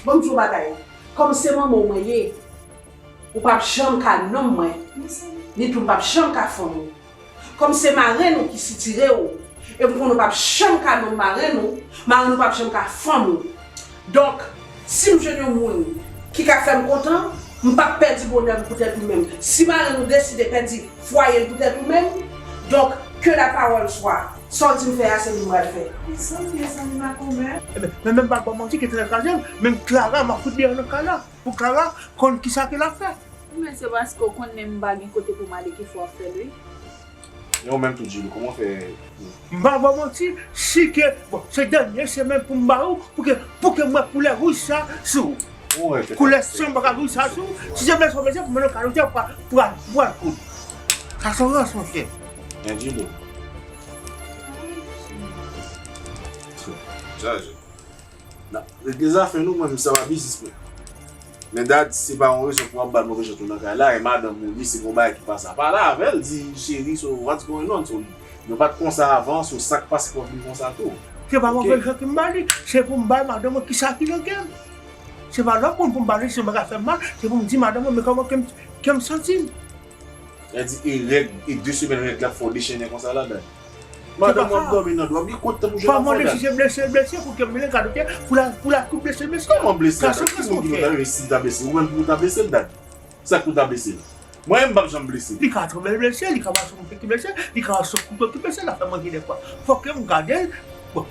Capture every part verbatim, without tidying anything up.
Bon, m di w bagay. Kòm se manman w mwen ye, ou p ap janm ka nonm mwen, ni tou m p ap janm ka fanm ou. Kòm se marenn ou ki sitire w, e m konnen ou p ap janm ka nonm marenn ou, marenn ou p ap janm ka fanm ou. Donk, si m jwenn yon moun ki ka fè m kontan, m p ap pèdi bonè m poutèt ou menm. Si marenn ou deside pèdi fwaye l poutèt ou menm, donk, que la parole soit. Sa w di m fè a, se li m pral fè. Mezanmi, mezanmi, makomè. Ebyen, men menm pa ba w manti, ki te nan kajèl, menm Clara, m ap fout deyò nan kay la. Pou Clara konn kisa ke l ap fè. Ou menm se paske w konnen m pa gen kote pou m ale ki fè w ap fè l, wi. E ou menm tou, Djilou, kòman w fè? M pa ba w manti, si ke, bon, se dènye semèn pou m ba ou, pou ke, pou ke m wè koulè wouj sa sou ou. Koulè sann bagay wouj sa sou ou. Si se blese w blese, pou mwen nan kay la, pou, pou, pou al koud. Sa se yon rans, monchè. Men Djilou. Chaje. N ap regle zafè nou, mwen menm sa pa biznis mwen. Men dad, se pa yon rezon pou w ap ba l move jan tou nan kay la, e madanm ou li, se gon bagay ki pase. Pale avè l, di, cheri, so what's going on? So, nou pa t konsa avan, so sa k pase pou w vin konsa tou. Se pa move jan ke m ba li, se pou m bay madanm mwen kisa ki nan kè m. Se pa lòt moun pou m ba li, si yon bagay fè m mal, se pou m di madanm mwen, men kòman ke m, ke m santi m. Sa di, e règ, e de semèn règ la fè w dechennen konsa la, dad. Madanm w ap dòmi nan dlo, w ap gen kòd tan pou jwenn afò, dad. Kòman li si se blese, blese, pou ke m mennen ka doktè, pou la, pou la kou blese, blese. Kòman blese, dad? Ki moun ki pou ta blese? Si l ta blese, ou menm pou w ta blese l, dad? Sa k pou ta blese l? Mwen menm m p ap janm blese. Li ka twonbe blese, li ka mache moun ki blese, li ka sot kouto ki blese, l ap fè manje dèfwa. Fòk ke m gade l. Bon,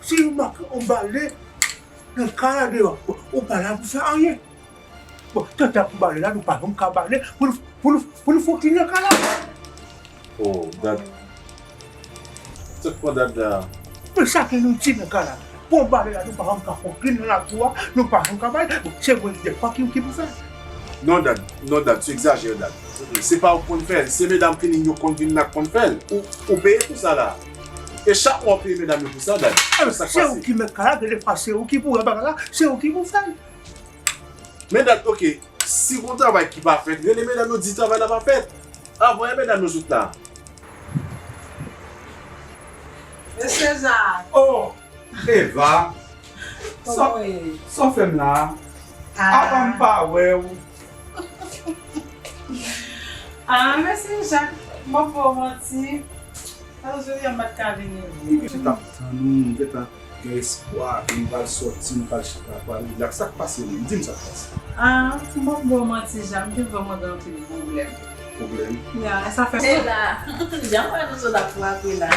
si ou make on bale nan kay la deyò, bon, ou pa la pou fè anyen. Bon, tanta pou bale la, nou pa janm ka bale, pou nou, pou nou, pou nou fè yon klin nan kay la. Oh, dad. Sa k pran dad la? Men sa ke nou di nan kay la. Pou bale la, nou pa janm ka fè yon klin nan lakou a, nou pa janm ka bale. Bon, se mwen dèfwa ki, ki pou fè. Non, dad. Non, dad, se egzajere, dad. Se pa ou k konn fè l, se medam klinin yo konn vin la k konn fè l. Ou, ou peye pou sa la. E chak mwa ou peye medam yo pou sa, dad. Se sa k pase. Se ou ki mèt kay la, dèfwa se ou ki pou wè bagay la, se ou ki pou fè l. Men dad, oke, si gon travay ki pa fèt, rele medam yo, di travay la pa fèt. Avan, e medam yo sot la. Mesye Jacques. Oh, Eva. Sa, sa w fè m la? Ah. Apa m pa wè w? Ah, mesye Jacques, m ap ba w manti. Alò, jodi a m pa t ka vini vre. M te t ap tann ou, m gentan gen espwa ke m pral sòti, m pral chita, pral rilaks. Sa k pase menm? Di m sa k pase. Ah, m p ap ba w manti, Jan, m te vrèman gen anpil pwoblèm. Pwoblèm? Ya, sa fè. Se la. Jan, wè nou sot ap frape la.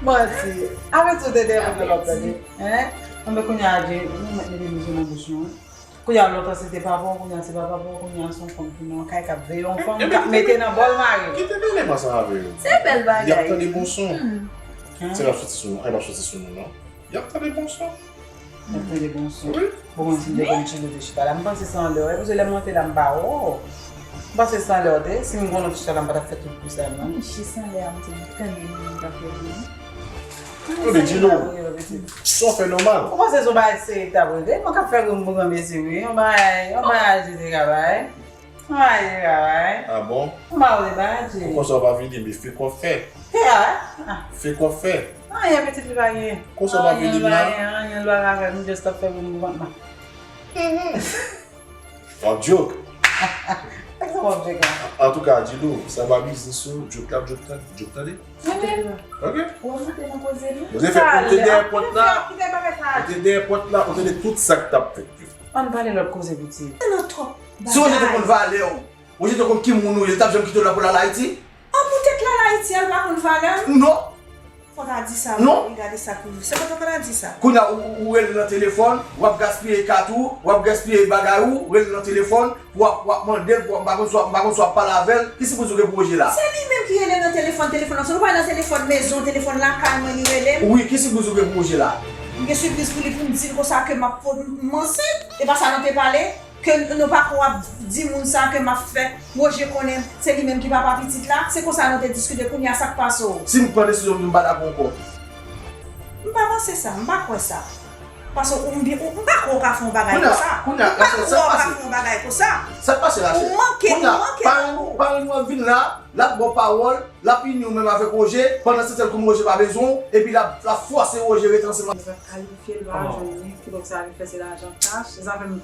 Manti. Avèti w te dèyè pòt la, w ap tande. Hein? Anben kounye a, Jan, nou mèt mete mizik nan bouch nou. Kounye a lontan se te papa w, kounye a se pa papa w, kounye a se yon fanm ki nan yon kay k ap veye yon fanm, k ap mete nan bòl mari l. Kite mele m ansanm avè yo. Se bèl bagay. Y ap tande bon son. Se p ap soti sou nou, y ap soti sou nou, non. Y ap tande bon son. Y ap tande bon son. Wi. Bon, mwen si m te konn Tchilo te chita la, m panse se anlè w ye, paske lè m monte la, m pa wè w. M panse se anlè w te ye, si m konn w te chita la, m pa t ap fè tout bri sa, non. Jis anlè a, m te tande moun k ap rele m. Tande Djilo, sa w fè nòmal. Ou panse se yon bagay serye k t ap regle? Mwen k ap fè granmoun granmesi, wi. Yon bagay, yon bagay aji te ka bay. Yon bagay te ka bay. Ah bon? Yon bagay te bay aji. Ou konsa w pa vini, men fè kò fè. Fè a, a. Fè kò fè. Anyen pitit li pa gen. Konsa w pa vini la. Anyen, anyen, anyen l pa ka fè, m just ap fè granmoun granmesi. W ap joke. Èske w ap joke la? Antouka, Djilo, sa pa biznis ou, joke la, joke la, joke tande. Mwen menm. Ok. Ou ap monte nan koze li. Ou te fè, ou te dèyè pòt la. Kite bagay sa. Ou te dèyè pòt la, ou tande tout sa k t ap fèt yo. Ann pale lòt koze pitit. Nan twòp bagay. Si Roger te konn valè w, Roger te konn ki moun ou ye, li t ap janm kite w la pou l al Ayiti? An poutèt l al Ayiti a, l pa konn valè m? Non. Fò w ta di sa, wi, gade sa k rive. Se pa ta pa ta di sa. Kounye a, ou, ou, ou rele l nan telefòn, w ap gaspiye kat ou, w ap gaspiye bagay ou, ou rele l nan telefòn, w ap, w ap mande l, w ap, m pa konn si w ap, m pa konn si w ap pale avè l, ki sipriz ou gen pou Roger la? Se li menm ki rele m nan telefòn, telefòn nan sonnen, ou pa nan telefòn mezon, telefòn lakay mwen li rele m. Wi, ki sipriz ou gen pou Roger la? M gen sipriz pou li pou m di l konsa ke m ap, m ansent, e pa sa nou te pale? Ke nou pa ko ap di moun sa ke m ap fè, Roger konnen se li menm ki papa pitit la, se konsa nou te diskite, kounye a sa k pase w? Si m pran desizyon pou m pa dakò ankò. M pa panse sa, m pa kwè sa. Paske ou, m pa kwè ou ka fè yon bagay konsa. M pa kwè ou ka fè yon bagay konsa. Sa k pase, Rachel? Ou manke, ou manke. Paran nou ap vin la, l ap ba w pawòl, l ap ini w menm avèk Roger, pandan se tan kòm Roger pa bezwen w, epi l ap, l ap fòse Roger rete ansanm. Kalifye l pa jwenn li, kidonk sa vin fè se lajan kach. Sa fè m,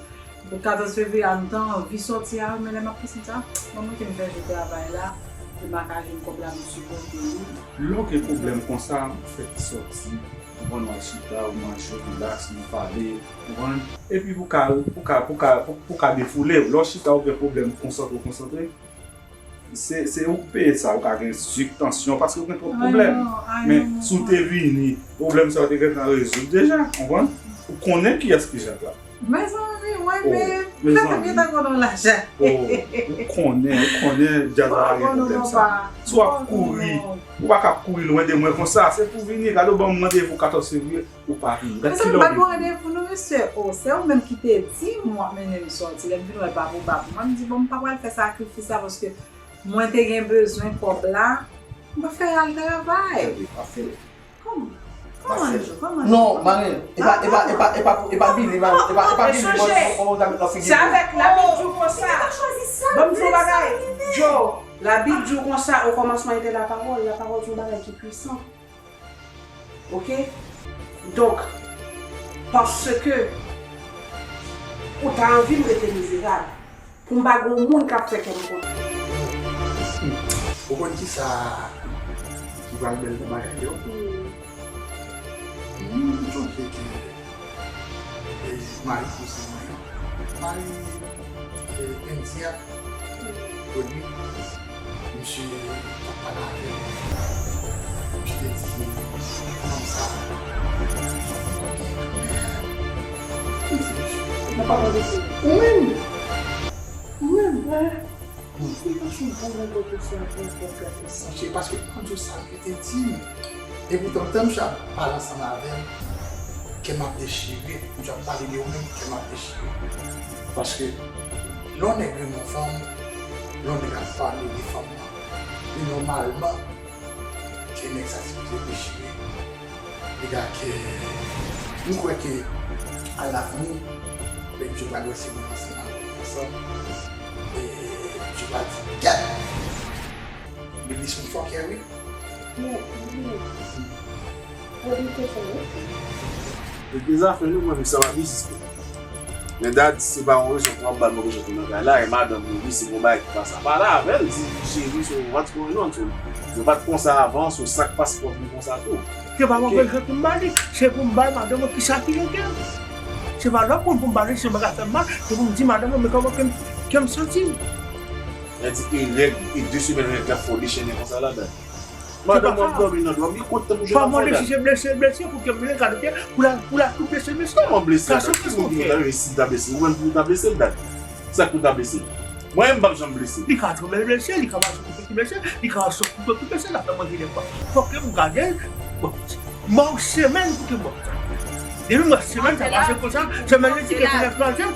pou katòz fevriye a, m t anvi sòti a, men lè m ap panse sa, manman ke m fè jou travay la, pou m pa ka jwenn kòb la, m sipòte li. Lè w gen pwoblèm konsa, ou fèk sòti, ou konn w al chita, ou manje, ou rilaks, nou pale, ou konprann? Epi pou ka, pou ka, pou ka, pou, pou ka defoule w, lè w chita, ou gen pwoblèm konsantre, konsantre, se, se ou k peye sa, ou ka gen sik, tansyon, paske ou gen twòp pwoblèm. Men, si w te vini, pwoblèm sa yo te gentan rezoud deja, konprann? Ou konnen kiyès ki Jacques la. Mezanmi, mwen menm, mezanmi, m gentan konn yon lajan. Ou konnen, ou konnen, djaz la gen pwoblèm sa. Si w ap kouri, ou pa ka ap kouri lwen de mwen konsa. Se pou vini, gade w ban m randevou katòz fevriye, ou pa vini. Gad kilè w vini. Mezanmi, m pa gen randevou non, mesye. O, se ou menm ki te di m w ap mennen m sòti. Lè m vin wè l pa pou, pa pou mwen, m di, bon, m pa pral fè sakrifis la paske mwen te gen bezwen kòb la. M pa fè al travay. Gade, pa fè. Kòman? Kòman, Anjo? Kòman? Non, Marie, e pa, e pa, e pa, e pa, e pa Billy, Marie, e pa, e pa Billy, mwen, mwen, mwen, mwen, mwen, figi. Se avèk Labib di w konsa. Ban m di w bagay, Joe, Labib di w konsa, au commencement était la parole, la parole se yon bagay ki pwisan. Oke? Donk, paske ou ta anvi m rete mizerab, pou m pa gen yon moun k ap fè kè m kontan. Ou konn kisa ki pral bèl nan bagay yo? M sonje ke, e, mari kouzen mwen an, mari, e, endyen, Rodrigue, misye t ap pale avè m. Misye te di fanm sa, ou menm, ou menm, ou menm, ou menm. Mwen se pa sou bon nan kote sa, bon kote sa. Paske ann di w sa, li te di m. Epoutan, tan misye ap pale ansanm avè m, kè m ap dechire. Misye ap pale de ou menm, kè m ap dechire. Paske lè yon nèg renmen yon fanm, lè yon nèg ap pale de fanm nan, e nòmalman, ke nèg sa sipoze dechire. Piga ke m kwè ke alavni, lè misye pral wè si nou ansanm, ansanm, e misye pral di, "Gèt! Billy se yon fòkè, wi." Mèt, mèt. Rodrigue te fè, wi. Rete zafè nou, mwen, sa pa biznis mwen. Men dad, se pa yon rezon pou w ap ba l move jan tou nan kay la, e madanm ou li, se yon bagay ki pase. Pale avè l, di, "Cheri, so what's going on?" So, yo pa t konsa avan, so sa k pase pou w vin konsa tou. Se pa move jan pou m ba li, se pou m bay madanm mwen kisa ki rete l. Se pa lòt moun pou m ba li, se yon bagay fè m mal, se pou m di madanm mwen, men kòman ke m, ke m santi m. Lè di e règ, e de semèn règ la fè w dechennen konsa ladan. Madanm w ap dòmi nan dwa m, li kontan pou jwenn anfòm. Kòman li si se blese, blese pou ke m vin gade pye, pou la, pou la tou blese, blese. Kòman blese? Sa se ki moun ki ta blese, si ta blese? Ou menm pou ta blese l, dad? Sa k pou ta blese? Mwen menm m p ap janm blese. Li ka twonbe blese, li ka mache pou ki blese, li ka sot pou ki blese, l ap fè manje de fwa. Fòk ke m gade l. Bon, mò semèn pou ke mò. Depi mò semèn, sa pase konsa, semèn li di ke se lè twazyèm.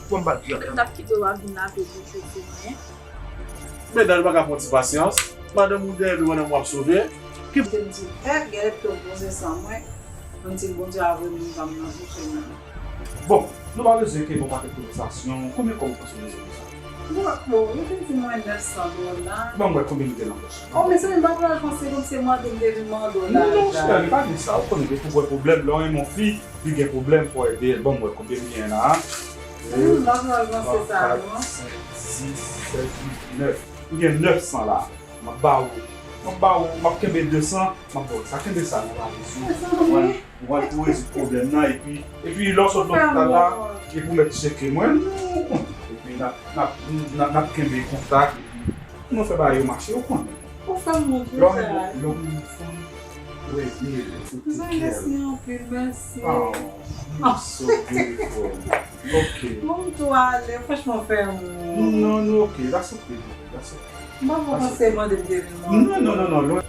Bon, m pa di anyen. Medam, li pa ka pran ti pasyans. Madanm ou dèyè dlo, madanm w ap sove. Ki te m di, eh, genlè pito poze san mwen. Mwen di, Bondye a voye moun pa m nan bouch mwen. Bon, nou pa bezwen kenbe yon pakèt konvèsasyon. Konbyen kòb ou panse w bezwen pou sa? Bon, bon, yo te di mwen nèf san dola. Ban m wè konbyen li gen nan pòch. Oh, mezanmi, m pa pral panse kòmsi se mande m te vin mande w lajan. Non, cheri, li pa di sa. Ou konnen depi w wè pwoblèm, lè w renmen yon fi, li gen pwoblèm, fò w ede l. Ban m wè konbyen li gen la. Hmm, m pa pral panse sa, non. Kat, senk, sis, sèt, uit, nèf. Ou gen nèf san la. M ap ba ou. M ap ba ou. M ap kenbe de san. M ap ba ou sa. Kenbe sa nan valiz ou. Mwen, mwen pou rezoud pwoblèm nan. Epi, epi lè w sot lopital la, epi w mèt tcheke mwen. Non, ou konnen. Epi n ap, n ap, n ap, n ap kenbe kontak. Epi pou nou fè bagay yo mache, ou konnen. Ou fè m wont wi, Jacques. Lè w renmen yon fanm, ou ede l, ou take care l. Mèsi anpil, mèsi. Oh, you're so beautiful. Ok. Bon, m tou ale, franchman, fè m. Non, non, ok, that's ok, that's ok. M pa panse mande m te vin mande. Non, non, non, non, non.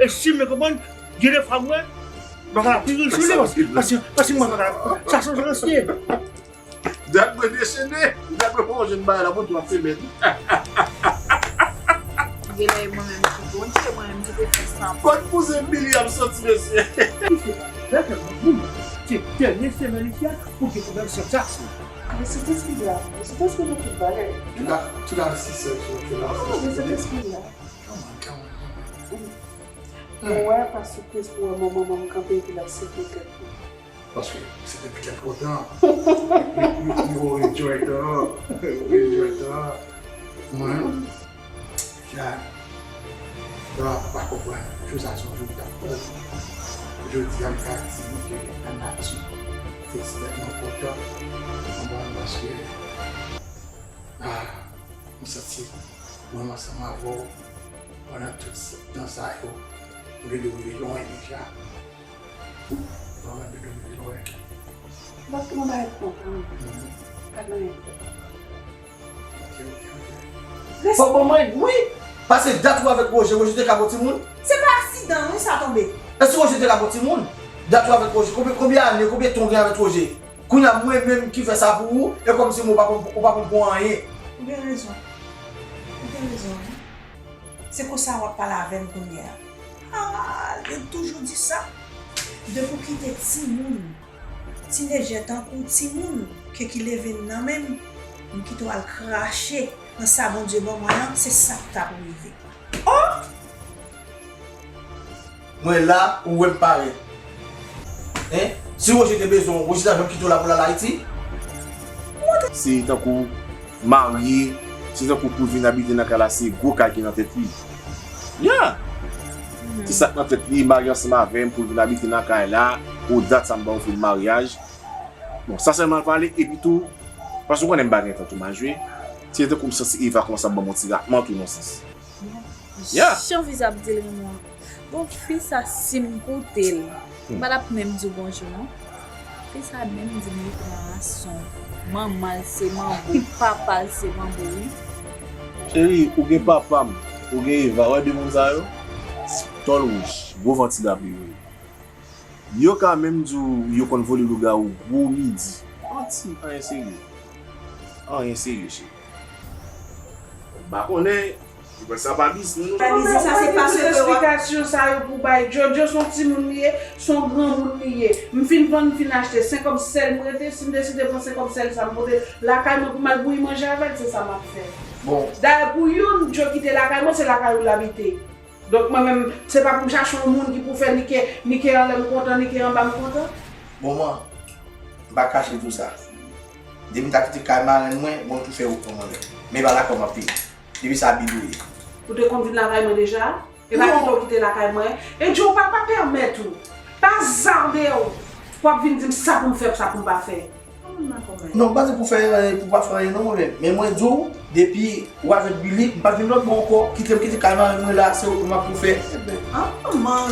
E si m konprann, gen de fwa mwen, m pa ka ap ri sou li, paske, paske, paske mwen pa ka, sa se yon respe. Dat mwen dechene, dat mwen pran yon jèn bagay la pou twa semèn. Genlè e mwen menm ki Bondye, mwen menm ki te fè sa. Kot kouzen Billy ap soti, mesye? Lè fè moun, se dènye semèn isi a pou gen pwoblèm san taksi. Mesye, kèske la? Mesye, kèske nou tout bagay? Tout a, tout a sisè, tout a sisè. Mesye, kèske la? Come on, come on, come on. Mwen wè pa sipriz pou wè manman m kanpe epi l ap seke tèt li. Paske se te pitit kontan. Li, li, li, li enjoy tan. Li enjoy tan. Mwen, Jan, Jan pa konprann. Jou sa se yon jou ki t ap pou. Jodi a, m ka di ke lanati te ekstrèmman kontan. Konprann, paske, ah, m santi mwen ansanm avè w pandan tout tan sa yo. Nou te rive lwen deja. Mwen menm, mwen menm, mwen. Donk, nou bay konprann. Pa gen anyen. Ok, ok, ok. Fò ban mwen, wi. Paske dat ou avèk Roger, Roger te ka bon timoun. Se pa aksidan, wi, sa tonbe. E si Roger te ka bon timoun, dat ou avèk Roger, konbyen, konbyen ane, konbyen tan w gen avèk Roger? Kounye a, mwen menm ki fè sa pou ou, e kòmsi mwen ou pa konn, ou pa konn pou anyen. Ou gen rezon. Ou gen rezon, wi. Se konsa w ap pale avè m kounye a. Ah, yo toujou di sa. Depi w kite timoun, tinedjè tankou timoun ke ki leve nan men m, m kite w al krache nan sa Bondye ban mwen an, se sa k t ap rive. Oh! Mwen la, ou wè m parèt. Hein? Si Roger te bezwen w, Roger ta janm kite w la pou l al Ayiti? Se tankou marye, se tankou pou l vin abite nan kay la, se gwo kay ki nan tèt li. Yeah! Se sa k nan tèt li, marye ansanm avè m pou l vin abite nan kay la, pou dat sa m ba w fè l maryaj. Bon, sa sèlman l pale, epi tou, paske w konnen m pa gen tan tou m a jwe, se tankou m santi Eva kòmanse ap ban m yon ti ratman tou nan sans. Yeah. Jan Viza ap di l renmen w. Bon, fi sa, si m koute l, m pa t ap menm di w bonjou, non. Fi sa menm di m li pran ason. Manman l se manbo, papa l se manbo, wi. Cheri, ou gen papa m, ou gen Eva, wè de moun sa yo? Tòl wouj, gwo vanti lapli yo ye. Yo ka menm di w yo konn vole lougawou gwo midi. Manti, anyen serye. Anyen serye, cheri. M pa konnen, m kwè sa pa biznis nou. Sa vle di sa se pa se ke w ap. Tout esplikasyon sa yo pou bay Jojo, se yon timoun li ye, se yon granmoun li ye. M fin vann, m fin achte, se kòb sèl m rete, si m deside pran se kòb sèl sa m pote lakay mwen pou m al bouyi manje avè l, se sa m ap fè. Bon. Dayè pou youn, Joe kite lakay mwen, se lakay ou l abite. Donk mwen menm, se pa pou m chache yon moun ki pou fè ni ke, ni ke anlè m kontan, ni ke anba m kontan. Bon, man, m pa kache di w sa. Depi m ta kite kay marenn mwen, bon, m tou fè wout mwen mwen menm. Men e pa lakay w m ap peye. Depi sa, Bib ou ye. Ou te konn vin lakay mwen deja? E pa kite w kite lakay mwen? E Joe, pa, pa pèmèt ou. Pa zabe w pou w ap vin di m sa pou m fè, sa pou m pa fè. Non, m pa di pou fè anyen, pou pa fè anyen non, mwen menm. Men mwen di w, depi w avèk Billy, m pa vin lòt bò ankò. Kite m kite kay marenn mwen la, se wout mwen m ap pou fè. Ebyen, ah, manman,